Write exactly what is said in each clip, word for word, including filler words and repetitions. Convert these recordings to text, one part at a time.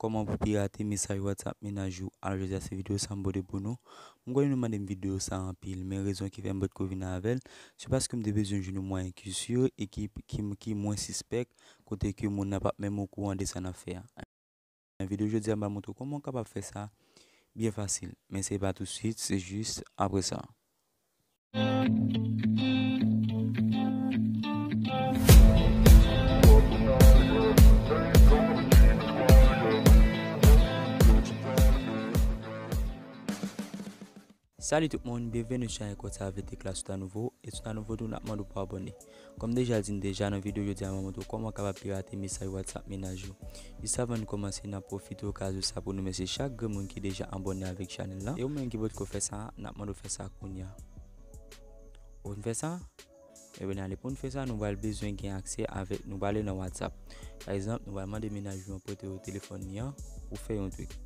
Kòman pou pirate mesaj WhatsApp mennaj ou? Alò, jodi a se videyo sa m pote pou nou. M konnen nou mande m videyo sa anpil, men rezon ki fè m potko vin avè l, se paske m te bezwen jwenn yon mwayen ki si e ki, ki, ki mwens sispèk, kote ke moun nan p ap menm okouran de sa n ap fè a. Nan videyo jodi a, m pral montre w kòman w kapab fè sa byen fasil, men se pa tousuit, se jis apre sa. Salut tout moun, byenveni sou chanèl Kòd sa V T Class tout a nouvo, e tout a nouvo tou n ap mande w pou abòne. Kòm deja di n deja nan videyo jodi a, m ap montre w kòman w kapab pirate mesaj WhatsApp mennaj ou. Jis avan n kòmanse, n ap pwofite okazyon sa pou n remèsye chak grenn moun ki deja abòne avèk chanèl la. E ou menm ki potko fè sa, n ap mande w fè sa kounye a. Ou fin fè sa? Ebyen, n ale pou n fè sa, nou pral bezwen gen aksè avèk, nou prale nan WhatsApp. Pa egzanp, nou pral mande mennaj nou an prete w telefòn li an pou fè yon trik.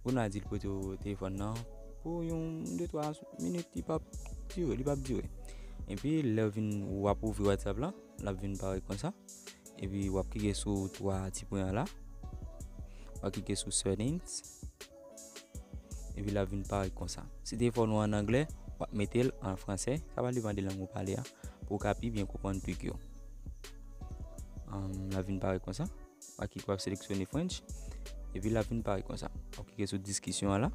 Ou nan di l prete w telefòn nan pou yon de twa minit, li p ap dire, li p ap dire. Epi, lè w vin, w ap ouvri WhatsApp la, l ap vin parèt konsa. Epi, w ap klike sou twa ti pwen an la. W ap klike sou settings. Epi, l ap vin parèt konsa. Si telefòn ou an anglè, w ap mete l an fransè. Sa va depann de lang ou pale a, pou w ka pi byen konprann trik yo. Anm, l ap vin parèt konsa. W ap klike, w ap seleksyone French. Epi l ap vin parèt konsa. W ap klike sou diskisyon an la.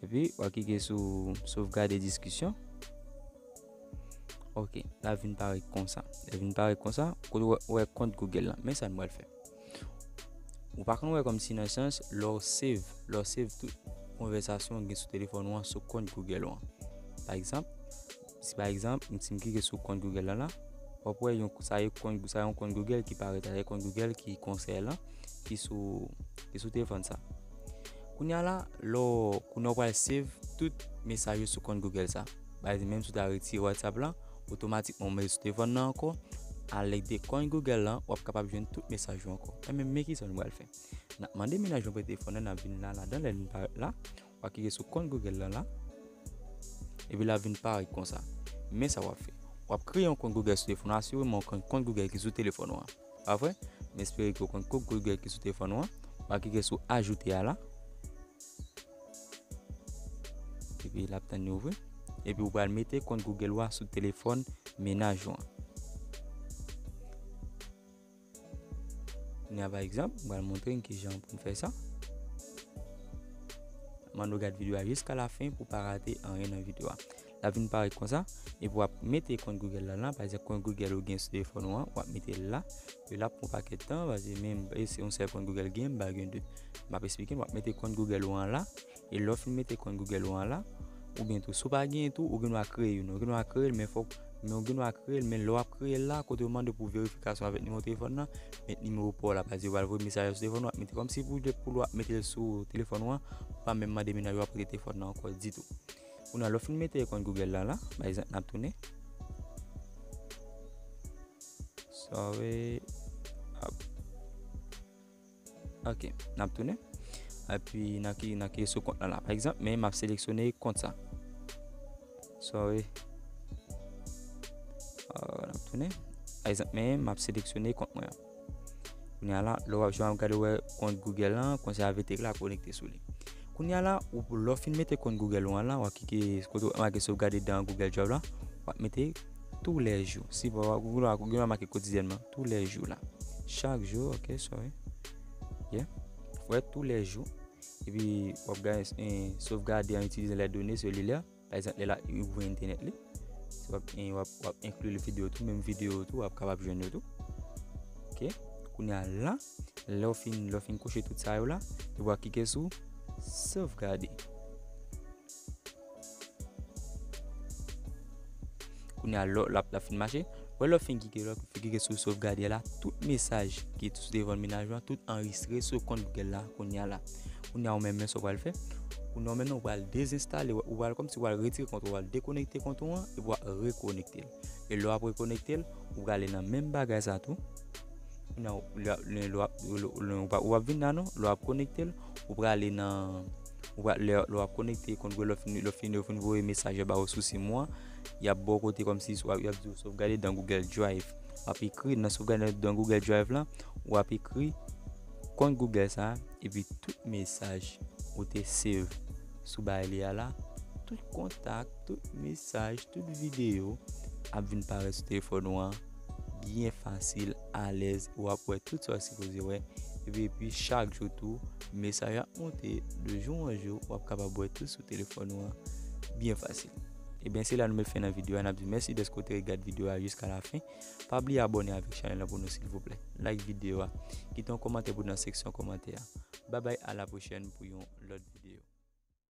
Epi w ap klike sou sovgade diskisyon. Ok, l ap vin parèt konsa. L ap vin parèt konsa, kote w wè kont Google lan. Men sa n pral fè. Ou pa konn wè kòmsi nan sans, lè w save, lè w save tout konvèsasyon w gen sou telefòn ou an sou kont Google ou an. Pa egzanp, si pa egzanp, si m klike sou kont Google lan la, w ap wè yon, sa e kont, sa yon kont Google ki parèt la, se kont Google ki konsèy lan, ki sou, ki sou telefòn sa. Kounye a la, lè w, kounye a w pral save tout mesaj yo sou kont Google sa. Pa egzanp, menm si w ta retire WhatsApp lan, otomatikman w mete sou telefòn nan ankò, avèk de kont Google lan, w ap kapab jwenn tout mesaj yo ankò. Enben, men kisa nou pral fè. N ap mande mennaj nou prete telefòn nan, n ap vin la, ladan, lè nou parèt la, w ap klike sou kont Google lan la. Epi l ap vin parèt konsa. Men sa w ap fè. W ap kreye yon kont Google sou telefòn ou an, asire w konn kont Google ki sou telefòn ou an. Pa vre? M espere ke w konn kont Google ki sou telefòn ou an. W ap klike sou ajoute a la. Epi l ap tann li ouvri. Epi w pral mete kont Google ou a sou telefòn mennaj ou an. Kounye a, pa egzanp, m pral montre n kijan pou n fè sa. Mande w gad videyo a jiska lafen pou w pa rate anyen nan videyo a. L ap vin parèt konsa, epi w ap mete kont Google la la, pa egzanp, kont Google ou gen sou telefòn ou an, w ap mete l la. Yo la pou yon pakèt tan, paske menm, e se yon sèl kont Google gen, m pa gen de. M ap esplike n, w ap mete kont Google ou an la, e lè w fin mete kont Google ou an la, oubyen tou, si w pa gen tou, ou gen dwa kreye youn, ou gen dwa kreye l, men fòk, men ou gen dwa kreye l, men lè w ap kreye l la, kote yo mande w pou verifikasyon avèk nimewo telefòn nan, met nimewo pa w la, paske yo pral voye mesaj sou telefòn ou, w ap mete kòmsi pou, pou w ap mete l sou telefòn ou an, pou pa menm mande mennaj ou a prete telefòn nan ankò ditou. Kounye a, lè w fin mete kont Google la la, pa egzanp, n ap tounen. Sorry. Ap. Ok, n ap tounen. Epi, n a ki, n a ki sou kont la la. Pa egzanp, men m ap seleksyone kont sa. Sorry. Ah, n ap tounen. Pa egzanp, men m ap seleksyone kont mwen an. Kounye a la, lè w ap jwenn ap gade wè kont Google lan, konsèy avèk la konekte sou li. Kounye a la, ou, lè w fin mete kont Google ou an la, w ap klike kote w make sovgade dan Google Drive la, w ap mete tous les jours. Si w gen dwa make kotidyènman, tous les jours la. Chak jou, ok, sorry. Yeah. Wè, tous les jours. Epi, w ap gade, eh, sauvegarder en utilisant les données cellulaires. Pa egzanp, lè l ap ouvri entènèt li. Si w ap, w ap, w ap enkli videyo tou, menm videyo tou, w ap kapab jwenn yo tou. Ok. Kounye a la, lè w fin, lè w fin kouche tout sa yo la, epi w ap klike sou sovgade. Kounye a, lè l ap, l ap fin mache, wè lè w fin klike, lè w fin klike sou sovgade la, tout mesaj ki sou telefòn mennaj ou an, tout anrejistre sou kont Google la, kounye a la. Kounye a, ou menm, men sa w pral fè. Kounye a, ou menm, ou pral dezenstale, ou pral kòmsi w pral retire kont ou, w pral dekonekte kont ou an, epi w ap rekonekte l. E lè w ap rekonekte l, ou prale nan menm bagay sa tou. Kounye a, lè, lè, lè w ap, lè, lè, lè w ap vin la non, lè w ap konekte l, ou prale nan, ou pra-, lè, lè w ap konekte kont Google, lè w fin, lè w fin, lè w fin voye mesaj yo ba ou sou sim ou an, y ap ba w kote kòmsi y ap di w sovgade dan Google Drive. W ap ekri nan sovgade dan Google Drive lan, w ap ekri kont Google sa, epi tout mesaj ou te save sou bagay li a la, tout kontak, tout mesaj, tout videyo ap vin parèt sou telefòn ou an byen fasil, alèz, w ap wè tout sa w sipoze wè. Epi, epi chak jou tou, mesaj ap monte de jou an jou, w ap kapab wè tout sou telefòn ou an byen fasil. Ebyen, se la nou met fen nan videyo a. N ap di mèsi dèske w te gade videyo a jiska lafen. Pa bliye abòne avèk chanèl la pou nou, silvouplè. Like videyo a, kite yon kòmantè pou nou nan seksyon kòmantè a. Babay, a la pwochèn pou yon lòt videyo.